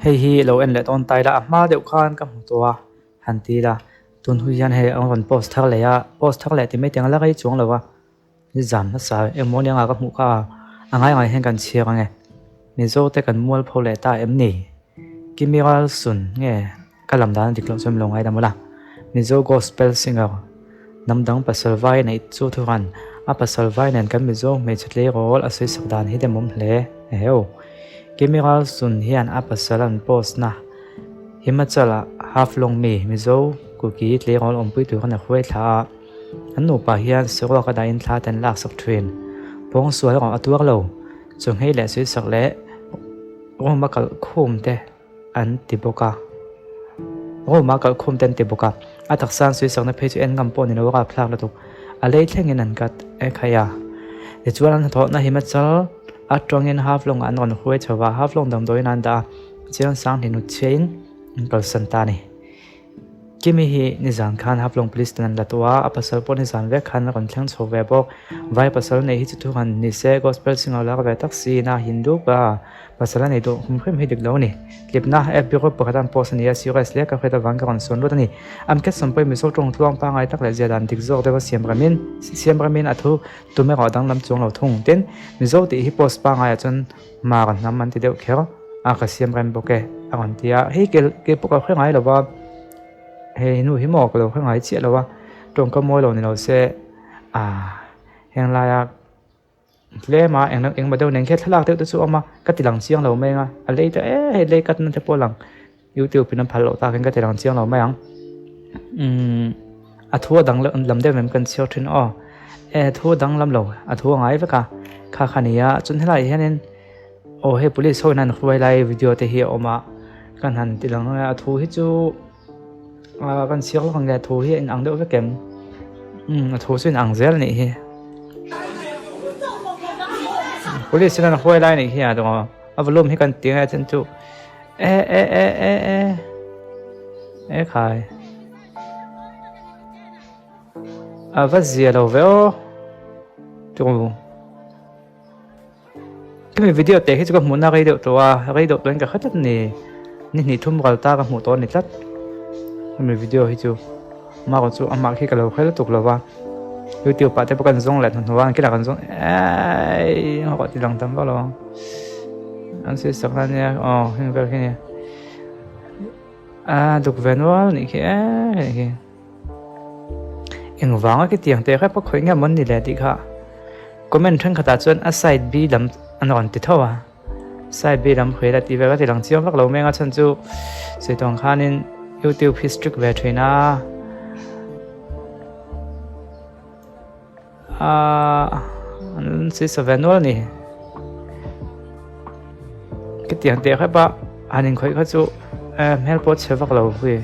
Hei hi lo en leh dawn ta ila a hma deuh khan ka hmu tawh a han ti ila tun hui hian hei an rawn post thar leh a post thar leh ti mai tiang a la rei chuang lo a nizan hmasa emaw nia ka hmuh kha a ngai ngai hian kan chhiar ang e Mizo te kan mualpho leh ta em ni Kimi Ralsun nge. Ka lam dan a dik loh chuan lo ngaidam ula. Mizo Gospel Singer hnam dang pasal vai neih chu thuran a pasal vai nen kan Mizo hmeichhe tleirawl a sawisak dan hi demawm hle. Eheu. Kimi Ralsun hian a pasal an post na Himachal ah Haflong mi Mizo Kuki tleirawl awmpui turin a hruai thla a, an nupa hian saruak a dahin thla ten laksak thin. Pawngsual erawh a tuar lo. Chawhmeh leh sawisak leh room a kalh khum te. an ti bawk a room a kalhkhum te an ti bawk a a taksa an sawisakna phei chu en ngam pawh ni lo a rapthlak lutuk a lei thlengin an cut e khai a tichuan an hnathawhna himachal atangin Haflong ah an rawn hruai chho va Haflong damdawiin an dah a chiang sang hnih hnut chhiain an kalsan ta a ni. Kimi hi nizan khan Haflong Police ten an la tawh a, a pasal pawh nizan vek khan a rawn thleng chho ve bawk. Vai pasal nei hi chu thu han ni se, Gospel singer lak ve tak siin a Hindu pa pasal a nei duh hrim hrim hi dik lo a ni. Tlipna FB group pakhat an post a ni a, serious hle ka hriat avang ka rawn sawn lut a ni. An ket sawm pawhin Mizo tawng tluang pangngai tak leh zia dan dik zawk deuh a siam ramin siam ramin a thu tum erawh a danglam chuang lo thung. Tin, Mizo tih hi post pangaiah chuan Hma ka hnam an ti deuh kher a ka siam rem bawk e a rawn ti a hei ke ke pawh ka hre ngai lo va hei nu hi maw ka lo hre ngai chiah lo a tawngka mawi lo ni lo se ah heng laia tlem a eng engmaw deuh nen khian thlalak deuh te chu a awm a ka ti lang chiang lo mai ang a a lei te e hei lei cut na te pawh a lang. Youtube in a phal loh takin ka ti lang chiang lo mai ang. Umm a thu a dang lam deuh em kan chhiar thin aw. E thu a dang lam lo a thu a ngai vek a kha kha nia chuan helai hianin aw hei police ho in an hruai lai video te hi a awm a kan han ti lang a thu hi chu ah kan chhiar lawk ang nge a thu hi a inang deuh vek em umm a thu chu a inang zel a nih hi. Police in an hruai lai a nih hi a a volume hi kan ti ang e chuan chu. E e e e e e khai a va zia lo ve aw tu khemi video te hi chu ka hmuh na rei deuh tawh a rei deuh tawh in ka hre tlat a ni ni hnih thum ral ta ka hmuh tawh a ni tlat hemi video hi chu amah chu amah khi ka lo hre lutuk lo va youtube ah te pawh kan zawng leh hnuhnawh a an kinah kan zawng eii engah ti lang tam vak lo ang. An sawi sak na nia aw heng vel khi nia a duk ve nual nih khi e hei khi engvanga khi tiang te kha pawh khawih nge mawn ni le tih kha comment thenkhatah chuan a side B lam an rawn ti tho a side B lam hruai la tih vel ka ti lang chiang vak lo meng a chhan chu sawi tawng khanin youtube hi strict ve thin a Ahh an sawi sa ve nual a ni khitiang teh hrep a han inkhawih kha chu eh hmel pawh a chhe vak lo hui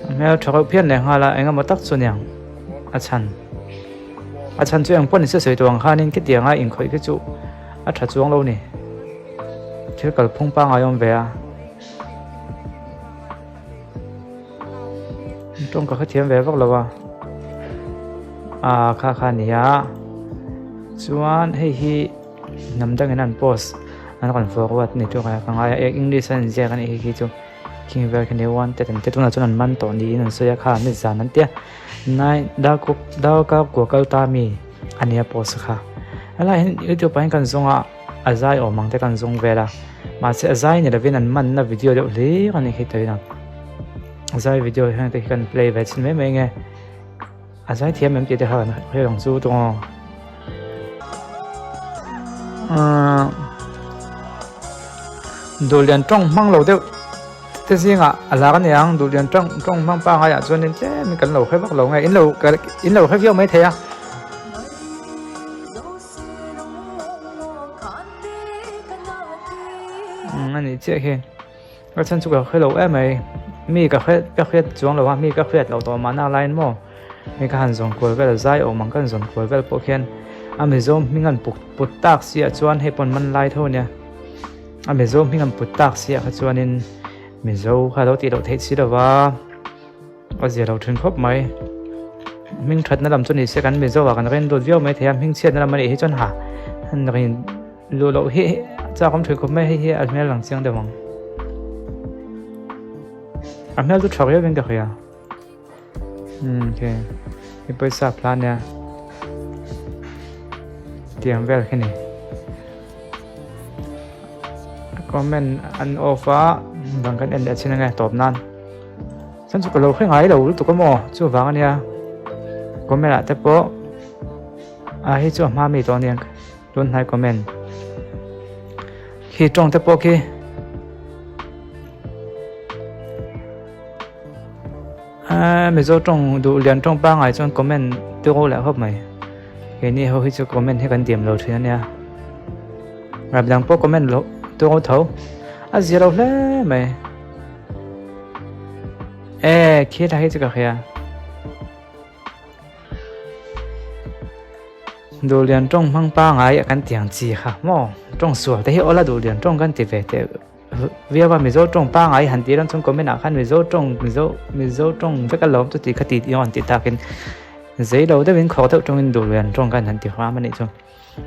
hmel tha reuh phian leh nghal a eng emaw tak chu aniang a chhan a chhan chu engpawh ni se sawi tawh ang khanin khitianga inkhawih khi chu a tha chuang lo a ni. Thil kalphung pangngai awm ve a. Tawng ka hrethiam ve vak lo a. Ah kha kha a ni a. Chuan hei hi hnam dangin an post an rawn forward ni tur a ka ngai a English a inziak a nih hi khi chu khing vel khi ni wanted an tia tunah chuan an man tawh niin an sawi a kha an zan an tia nai darkuk darkar kua kal ta mi a nia post kha helaiah hian youtube ah hian kan zawng a. A zai awm ang te kan zawng vel a mahse a zai ni lovin an manna video deuh hlir a nih hi tawhin ang a zai video hian te hi kan play ve chhin mai mai nge a zai thiam em tih te kha kan hre ang chu tawng aw ahh duhlian tawng hmang lo deuh te zingah a lar a ni ang duhlian tawng tawng hmang pangai ah chuanin tlem in kan lo hre vak lo nge in lo in lo hre viau maithei a. Umm a nih chiah khi a chhan chu ka hre lo em mai mi ka hre ka hriat chuang lo a mi ka hriat loh tawh mahna laiin maw hei ka han zawn kual vel a zai awm ang ka han zawn kual vel pawh khian a mizo hming an put put tak si ah chuan hei pawh an man lai tho ania a mizo hming an put tak si ah kha chuanin mizo kha a lo tih loh theih si lo va. A zia lo thin khawp mai. Hming thatna lam chu ni se kan Mizo ah kan rin lut viau mai thei a, hming chhiatna lam a nih hi chuan ha rin luh loh hi chak awm thui khawp mai hei hi a hmel lang chiang deuh ang. A hmel chu tha riau in ka hria. Umm ok hei pawisa hla ania tiang vel khi ni. Comment an off a dang kan en leh chin ange tawp nan. Chuan chu ka lo hre ngai lo lutuk a maw chuvang ania comment ah te pawh a hei chu a hma mi tawh aniang tun hnai comment khi tawng te pawh khi a mizo tawng duh lian tawng pangai chuan comment turu leh khawp mai keini ho hi chu comment hi kan diam lo thin ania rap dang pawh comment loh turu tho a zia lo hle mai. E khi la hi chu ka hria. Duhlian tawng hmang pangai a kan tiang chi kha maw tawng sual te hi awla duhlian tawng kan ti ve teh viau a mizo tawng pangai han tih ram chuan comment ah khan mizo tawng mizo mizo tawng vek alawm chu tih kha ti tih an tih takin zei lo deuhin khawk deuh tawngin duhlian tawng khan han ti hram a nih chu.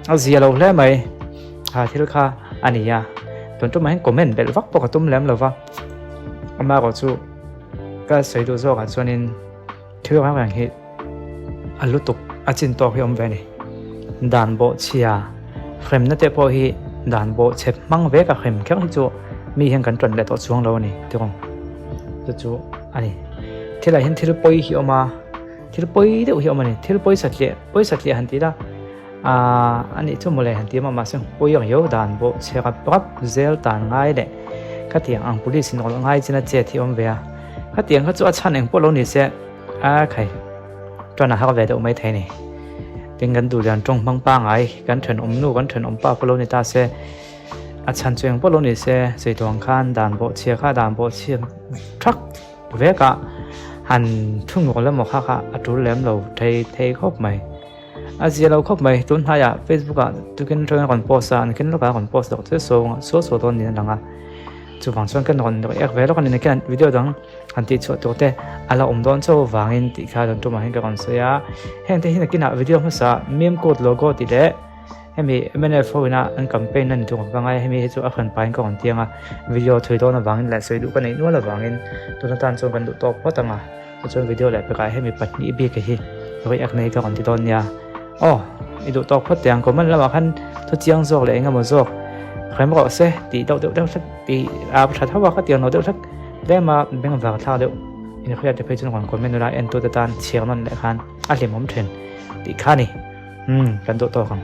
A zia lo hle mai ha thil kha a ni a tun tumah hian comment belh vak pawh ka tum lem lo va ama erawh chu ka sawi duh zawkah chuanin thil reng reng hi a lutuk a chin tawk hi a awm ve a ni dan bawh chhia hremna te pawh hi dan bawh chhe hmang vek a hrem kher hi chu mi hian kan ṭan leh tawh chuang lo a ni tiraw chu chu a ni thilah hian thil pawi hi a awm a. Thil pawi deuh hi a awm a ni, thil pawi satliah pawi satliah han ti ila aaa a nih chu mawle han ti a mahse pawi ang riau dan pawh chhe rap rap zel tan ngai leh khatiang ang police in rawlh ngai chin a chet hi a awm ve a, khatiang kha chu a chhan eng pawh lo ni se a khai chuan a har ve deuh mai thei a ni. Tin kan duh lian tawng hmang pangai kan thenawm nu kan thenawm pa pawh lo ni ta se a chhan chu eng pawh lo ni se sawi tawh ang khan dan bawh chhia kha dan bawh chhia thak. Vek a, han thu ngawk emaw kha kha a tul lem lo thei thei khawp mai. A zia lo khawp mai, tun hnaiah Facebook ah tukin atangin a rawn post a, nakin lawkah a rawn post loh thil saw saw saw dawn niin a lang a. Chuvang chuan kan rawn react ve lawk a ni, nakin video dang han tih chhuah tur te a la awm dawn chauh avangin tih kha rawn tumah hian ka rawn sawi a. Heng te hi nakinah video hmasa meme code logo tih leh Hemi mnf ho ina an campaign a ni thung ka ngai a, hemi hi chu a hran pahin ka rawn tiang a, video thui dawn avangin leh sawi duh ka neih nual avangin tuna tan chuan kan duh tawk phawt ang a, tichuan video leh pekah hemi pahnih bik hi react nei ka rawn ti dawn nia. Aw i duh tawk phawt teh ang comment lamah khan thu chiang zawk leh eng emaw zawk rem rawh se tih deuh deuh deuh hlek tih a tha tho a ka tiang lo deuh hlek tlem a bengvar thlak deuh inhriat te phei chuan rawn comment ula entute tan chhiar nawn leh khan a hlimawm thin tih kha a ni. Umm kan duh tawk ang.